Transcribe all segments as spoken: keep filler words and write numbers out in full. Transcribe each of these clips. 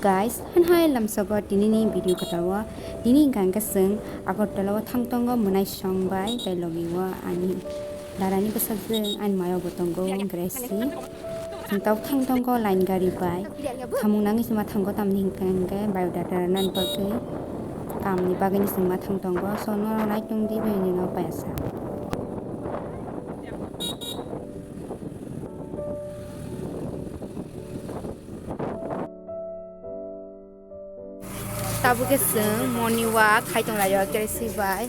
Guys, han hai lamsogo tinini video kwtal o. Tini hwnkha hwnkhe chwng Agartala o thang tongo mwnai song bai tei logi o ani dada ni bwsajwk ani maya bo tongo Gracie. Chwng tabuk thang tongo line gari bai. Samung nangwi se ma thango tamni hwnkha hwnkhe biodata rwna bagwi, kamni bagwi se ma thang tongo. So norok nai tongdi bini no payasa. Tabuk khe chwng morning walk khai tong laio Gracie bai.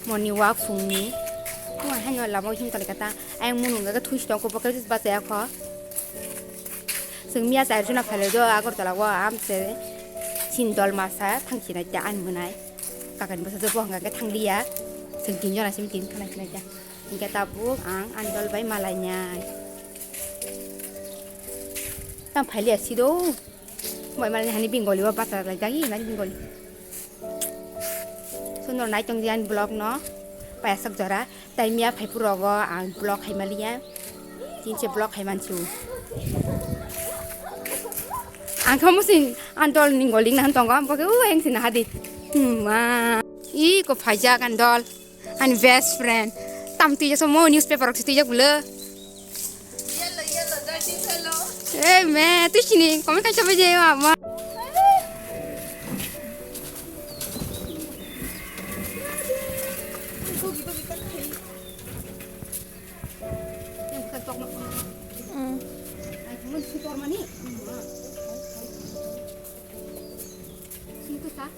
Morning walk phungni. Wah, haino lama o himtali kata. Ayang munu hwnkha khe thuis tong khe bo khe bachaya kho. Chwng miya chai rwchuna phailai do Agartala o amse chini dol masa thang chinai ta ani mwnai. Kakani bwsajwk bo hwnkha khe thang liya. Chwng tin jona simi tin thang chinai ta. Hwnkhe tabuk ang ani dol bai malainai. Tamo phai liya si do. Bai malainai hani Bengali o bachalaijak hi mani Bengali. So norok nai tongdi ani vlog no payasok jora. Tai miya phai phurogo ang vlog khai maliya. Tin se vlog khai mansu. Ang kha musing ani dol ni Bengali nang tongo ang bo khe u eng sina hadi. Hmm, ma. I ko phaijak ani dol. Ani best friend. Tam twi jaso mo newspaper rok se twi jak bwle. Yellow, yellow, dirty fellow. Eh, me, twi sini comment kaisa bai je ma. Hmm. Sini tuh, Sa.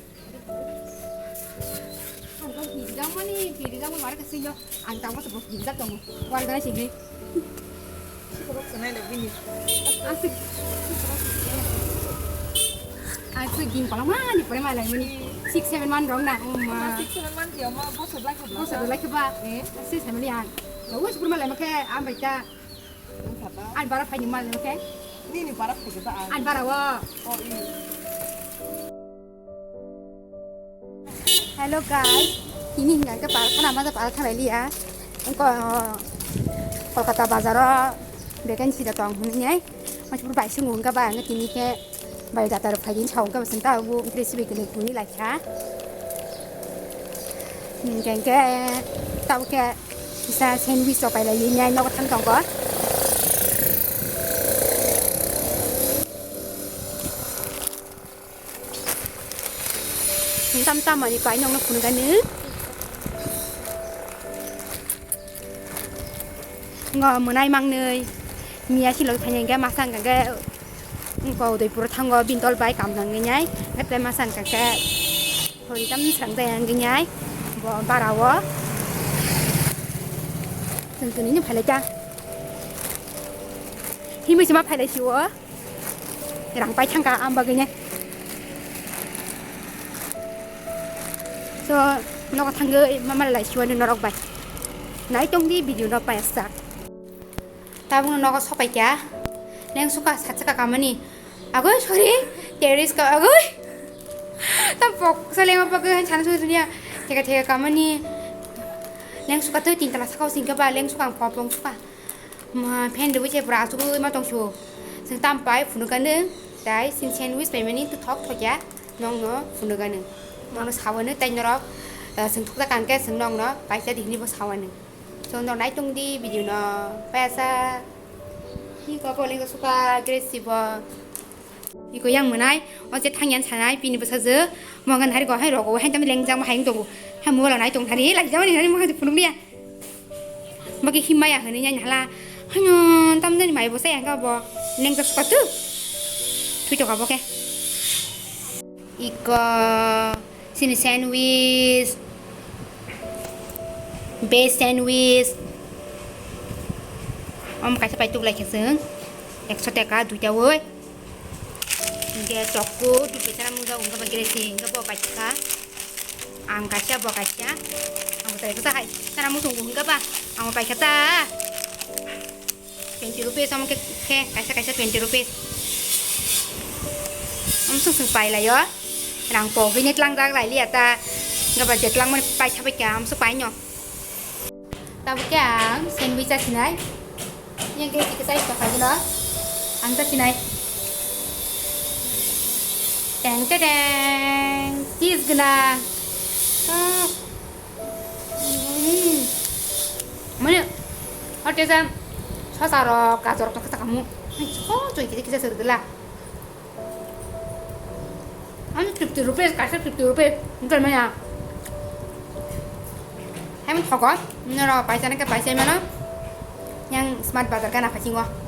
Ang tong kijak mani, kijak mani mare kasi yo. Ang tang masa bos kijak tong. Wal gana sini. Sikorok sanai le bini. Asik. Asik gin pala mani pore malai mani. Six seven man rong na. Oh ma. Six seven man dia ma bos sebelah ke bos sebelah ke ba. Eh, six seven ya. Lo wes pur malai make am baita. Ang bara phai ni mal ke? Nini bara phai ba ang. Ang bara wo. Oh, ini. Hello guys, ini hingga ke para kana mata para kana liya. Engko Kolkata bazar o vacancy da tong huni ai. Masih pur bai sung hingga ba ang tini ke. Bai data rok phaidi saung khe bwswng ta bo dress bai kwlwi kwlwi lai kha. Hwnkhe hwnkhe tabuk khe kisa sandwich rok pai lai nai nogo thang tongo. Tam tam mani pai nongno phunukani. Ngo mwnai mangnwi miya silok thani hwnkhe masa hwnkhe wngkha Udaipuro thango bini dol bai kam nangwi nai hwnkhe masa hwnkhe hori tam swrang jaya wngwi nai bo bara o chwng twnwi no phailai ta himwi se ma phailai si o. Rang pai thangkha ang bagwino. So, nogo thangwi mama lai siwani norok bai. Nai tongdi video no payasa. Tabukno nogo sopaikha. Leng suka satsaka kamani. Agoi, sorry. Terrorist ka agoi. Tam pok sa leng pok han chana sudu dunia. Theka theka kamani. Leng suka tu tin tala sakau singka ba leng suka ang popong suka. Ma, fan rwui se pura asugwi ma tongsu. Chwng tam pai phunukgani, tai chini sandwich paimani twthok thokya, nokno phunukgani. Nokno sawani tai norok, eh, chwng thokjak kangkhe chwng nokno paisa di hinwi bo sawani. Chwng norok nai tongdi video no, paisa. Hi ko bo lengkha suka, Gracie bo. Iko yang mwnai, o je thangyan sanai, pini bwsajwk, mo ngan hari go hai rogo, hai tam lengjak ma hai wng tongo. Hai mobile nai tong thani, lai jamani nani mo hai phunukliya. Bagi himaya hwnwi nai hala. Hanyo tamjani mai bo saya ga bo. Neng ta suka tu. Thui to ga bo ke. Iko sini sandwich. Veg sandwich. Om kaisa pai tuk lai khesung. Ekso taka duita woi. Hingke chokku, dui bai tara mungjago hingke ba Gracie hingke bo paikha. Ang kaisa, bo kaisa. Ang bo tei bwsa hai tara muchungo hingke ba. Ang bo paikha ta. Twenty rupees omo khe, khe kaisa kaisa twenty rupees. Omo sung sung pai laio. Rang po hini tlangjak lai liya ta. Hingke ba je tlangmani paikha paikha, omo sung paino. Tabuk khe ang sandwich chasinai. Yang khe tike chai tokha gwnang. Ang chasinai. Teng teng teng, cheese gwnang. Ah. Mm. Mane, o tesa sosa rok, gajor rok tongkha saka mu. Ai, so choi kisa kisa sori dela. Ani fifty rupees, kaisa fifty rupees. Enjoy maya. Hai mun thoko, noro paisa nake paisa mano. Yang smart bazar gana phasingo.